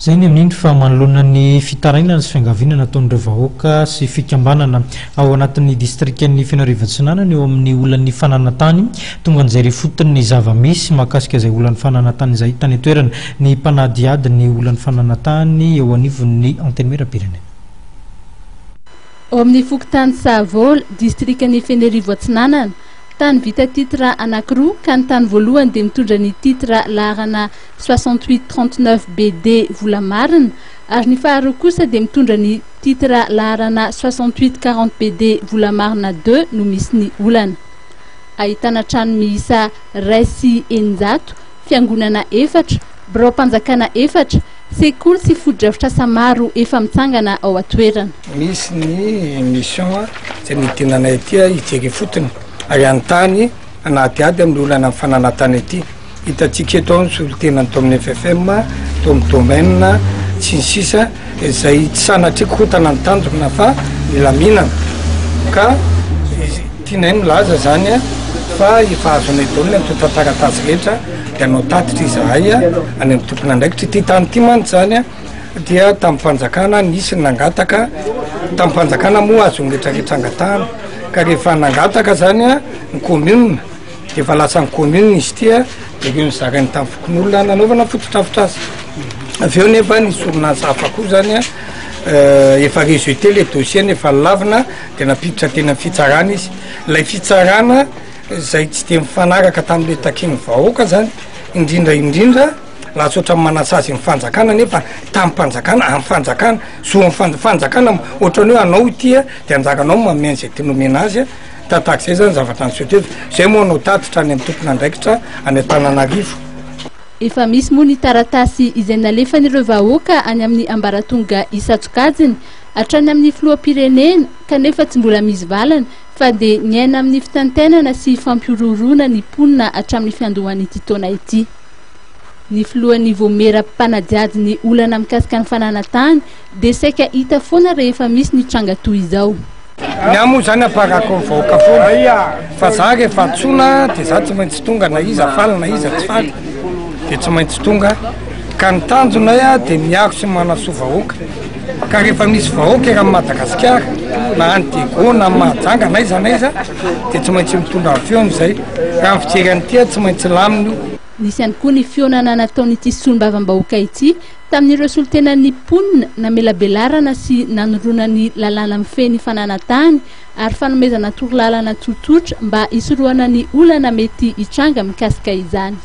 Izay ny amin'iny fa manoloana ny fitarainana sy fiangaviana nataon'ireo vahoaka sy fikambanana ao anatin'ny distrikan'i Fenoarivo Atsinanana eo amin'ny olan'ny fananan-tany, tonga nijery ifotony ny zava-misy mahakasika izay olan'ny fananan-tany izay tany an-toerana ny mpanadihady ny olan'ny fananan-tany eo anivon'ny Antenimierampirenena. Ao amin'ny fokontany Sahavola, distrikan'i Fenerivo Atsinanana, tany vita titre anankiroa ka ny tany voalohany dia mitondra ny titre laharana 68 39 BD Volamarina ary ny faharoa kosa dia mitondra ny titre laharana 68 40 BD Volamarina deux no misy ny olana. Ahitana trano miisa 601, fiangonana efatra, biraom-panjakana efatra, sekoly sy fotodrafitrasa maro efa mitsangana ao an-toerana. Misy ny mission izay nidinanay aty hijery ifotony ary hanontany hanadihady amin'ny olana amin'ny fananantany aty. Hitantsika eto ao ny solontenan'ny tao amin'ny FFM, tao amin'ny domaine, sy ny sisa izay tsy sanatria korontana ny tanjona fa milaminana. Ka tianay milaza izany fa efa azonay daholo ny antontan-taratasy rehetra dia hanao tatitra izahay any amin'ny tompon'andraikitra. Ity tany ity mantsy izany dia tamin'ny fanjakana nisy ny nangataka, tamin'ny fanjakana moa azon'ny rehetrarehetra angatahana, ka rehefa nangataka izany ny commune, Dia efa lasan'ny commune izy ity a, dia ireo nizarainy tamin'ny fokonolona nanaovana fotodrafitrasa. Avy eo nefa nisy orinasa hafa koa zany a, efa rejeté le dossier nefa lavina dia nampiditra teny amin'ny fitsarana izy. Ilay fitsarana izay tsy dia mifanaraka tamin'ilay takian'ny vahoaka zany, indrindra indrindra lasa ohatran'ny manasazy ny fanjakana nefa tanim-panjakana, amin'ny fanjakana, zo amin'ny fanjakana ohatran'ny hoe anao ity a, dia anjaranao ny manome an'izay tianao omena azy a. Tahaka izay izany ny zavatra niseho teto. Izay moa no tatitra any amin'ny tompon'andraikitra any Antananarivo. Efa misy moa ny taratasy izay nalefan'ireo vahoaka any amin'ny ambaratonga isan-tsokajiny hatrany amin'ny filoham-pirenena kanefa tsy mbola misy valany fa dia niaina amin'ny fitaintainana sy fampihorohoroana ny mponina hatramin'ny fiandohan'ity taona ity. Ny filohan'ny Vaomiera mpanadihady ny olana mikasika ny fananan-tany dia saika hita foana rehefa misy ny tranga toy izao. Ny ahy moa zany amparako ny vahoaka foana fa za rehefa antsoina de za tsy maintsy tonga na iza faly na iza tsy faly de tsy maintsy tonga ka ny tanjonay a de miaro sy manasoa vahoaka ka rehefa misy vahoaka eran'i Madagasikara na any Diego na Mahajanga na aiza na aiza de tsy maintsy mitondra ny feony zay raha ny fijery an'ity a tsy maintsy lamina io. Nisy ihany koa ny fihaonana nataon'ity solombavambahoaka ity tamin'ireo solontenan'ny mponina namelabelarana sy nanoroana ny lalàna mifehy ny fananan-tany ary fanomezana torolalana tsotsotra mba hisorohana ny olana mety hitranga mikasika izany.